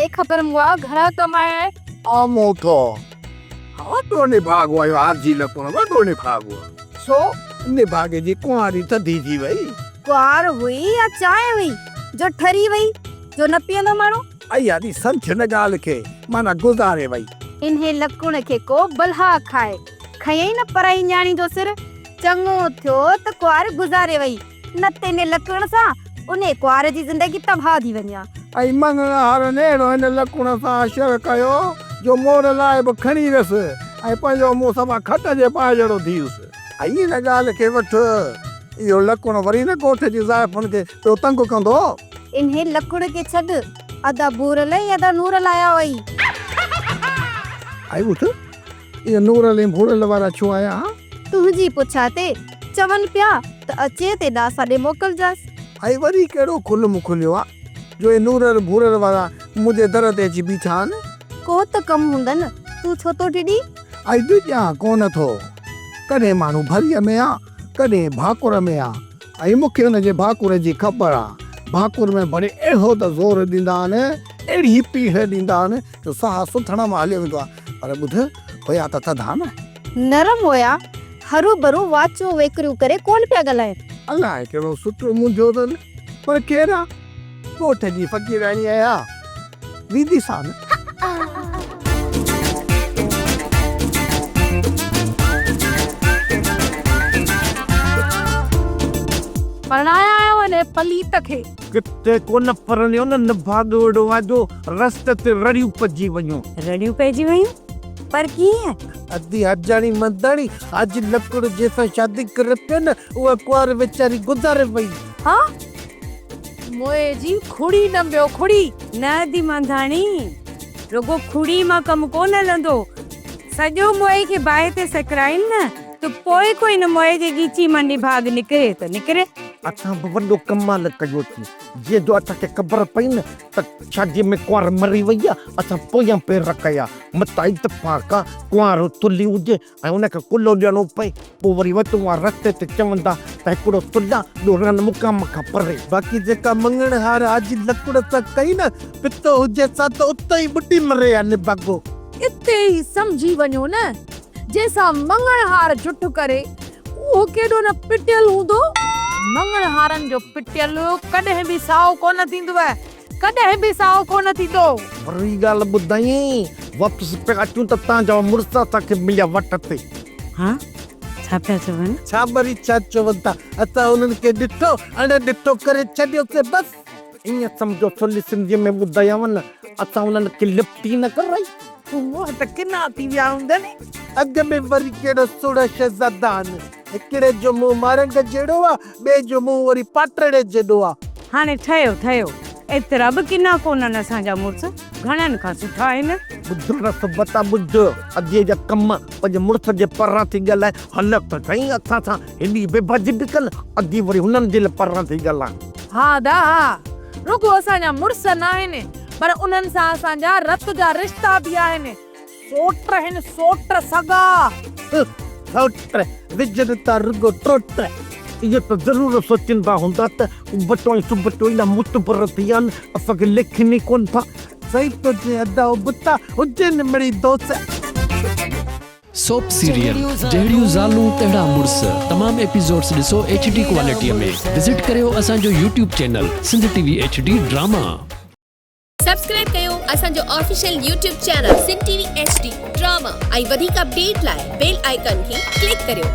ڏي خبر مئا گهڻا ڪمايا آهن؟ آموٺو، وڏو نڀاڳو آهيو حاجي لڪڻ، وڏو نڀاڳو. سو نڀاڳي جي ڪنواري ٿڌي ٿي وئي. ڪنوار هئي يا چانهه هئي جو ٺري وئي، جو نه پيئندو ماڻهو. اي ادي سمجهه نه ڳالهه کي، معنيٰ گذاري وئي. انهي لڪڻ کي ڪو بلها کائي. کنيئي نه پرائي نياڻي جو سر. چڱو ٿيو ته ڪنوار گذاري وئي، نه ته انهي لڪڻ سان انهي ڪنوار جي زندگي تباهه ٿي وڃي ها. ۽ مڱڻهارن اهڙو هن لڪڻ سان حشر ڪيو جو مور لاء به کڻي ويس ۽ پنهنجو منهن صفا کٽ جي پاء جهڙو ٿي ويس. ۽ ان ڳالهه کي وٺ، اهو لڪڻ وري نه ڳوٺ جي زائفن کي پيو تنگ ڪندو. انهي لڪڻ کي ڇڏ، ادا ڀورل ۽ ادا نورل آيا هئي. ۽ اٿ، اهي نورل ۽ ڀورل وارا ڇو آيا ها؟ تنهنجي پڇا تي چون پيا ته اچي تي ڏاسا ڏي موڪلجانس. ۽ وري ڪهڙو کل مون کليو آ جو اهي نورل ڀورل وارا منهنجي در تي اچي بيٺا آهن. ڪو ته ڪم هوندن، تون ڇو ٿو ڊڄين؟ ۽ ڊڄان ڪونه ٿو. ڪڏهن ماڻهو ڀريء ۾ آ، ڪڏهن ڀاڪر ۾ آ. ۽ مون کي ان جي ڀاڪر جي خبر آ. ڀاڪر ۾ ڀري اهڙو ته زور ڏيندا آهن، اهڙي پيڙهه ڏيندا آهن جو ساهه سٿڻ مان هليو ويندو آ. پر ٻڌ، هيا ته ٿڌا نه. نرم هيا، هروڀرو واچون ويڪريون ڪري ڪونه پيا ڳالهائين. الائي ڪهڙو سٽ منهنجو اٿن، پر ڪير آ؟ ڳوٺ جي فقيراڻي آهيان، وينديسان. پرڻايا آهيو انهيء پليت کي. ڪٿي ڪونه پرڻيو نه نڀاڳ اهڙو آ جو رستي تي رڙيون پئجي ويون. رڙيون پئجي ويون؟ پر ڪيئن؟ ادي حاجاڻي منداڻي حاجي لڪڙ جنهن سان شادي ڪري پيو نه اها ڪنوار ويچاري گذاري وئي. ها؟ موئي جي کڙي نه ٻيو کڙي. نه ادي مانڌاڻي، رڳو کڙي مان ڪم ڪونه هلندو. سڄو موئي کي باهه تي سڪرائين نه ته پوء ڪو ان موئي جي ڳيچي مان نڀاڳ نڪري ته نڪري. اسان به وڏو ڪمال ڪيوسين. جيئن جو اسان کي خبر پئي نه ته شاديء ۾ ڪنوار مري وئي آ، اسان پويان پير ڪيا. متان اتفاق آ ڪنوار ٿلهي هجي ۽ ان کي ڪلهو ڏيڻو پئي، پوء وري وتون آ رستي تي چوندا ته هڪڙو ٿلها ٻيو رن مقام کان پري. باقي جيڪا مڱڻهار حاجي لڪڙ سان ڪئي نه، پتو هجيس ها ته اتي ئي ٻڏي مري ها نڀاڳو. اتي ئي سمجهي وڃو نه، جنهن سان مڱڻهار جٺ ڪري، اهو ڪيڏو نه پٽيل هوندو. مڱڻهارن جو پٽيل ڪڏهن به سائو ڪونه ٿيندو، ڪڏهن به سائو ڪونه ٿيندو. وري ڳالهه ٻڌائين، واپس پيا اچون ته تان جا مڙس اسان کي مليا وٽ تي. ها؟ ڇا پيا چون؟ ڇا وري ڇا چون ٿا، اسان انهن کي ڏٺو، اڻ ڏٺو ڪري ڇڏيوسين بس. ائين سمجهو سولي سنڌيء ۾ ٻڌايانو نه، اسان انهن کي لپٽي نه ڪرائي. منهن ته ڪنا ٿي ويا هوندن. اڳ ۾ وري ڪهڙو سهڻا شهزادا آهن. هڪڙي جو منهن مارنگ جهڙو آ، ٻئي جو منهن وري پاٽڙي جيڏو آ. هاڻي ٺهيو ٺهيو، ايترا به ڪنا ڪونهن اسان جا مڙس، گهڻن کان سٺا آهن. ٻڌ رس بتا ٻڌ، اديء جا ڪم، پنهنجي مڙس جي پران ٿي ڳالهائي، هل ته سهي اسان سان هيڏي بيواجبي ڪن، ادي وري هنن جي پران ٿي ڳالهائي. ها ادا ها، رڳو اسان جا مڙس ناهن، پر انهن سان اسان جا رت جا رشتا به آهن. سوٽ آهن سوٽ سڳا. سوٽ وجهن ٿا رڳو ٽوٽ. اهو ته ضرور سوچيندا هوندا ته ابتو ۽ سبتو ايڏا متبر ٿي ويا آهن، اسان کي ليکين ئي ڪونه ٿا. صحيح ٿو چئين ادا ابتا هجن مڙئي دوست. سوپ سيريل جهڙيون زالون تهڙا مڙس تمام ايپيسوڊس ڏسو ايڇ ڊي ڪوالٽي ۾ وزٽ ڪريو اسان جو YouTube channel Sindh T V H D drama. Subscribe ڪيو اسان جو official YouTube channel Sindh T V H D drama ۽ وڌيڪ اپڊيٽ لاء بيل آئيڪان کي ڪلڪ ڪريو.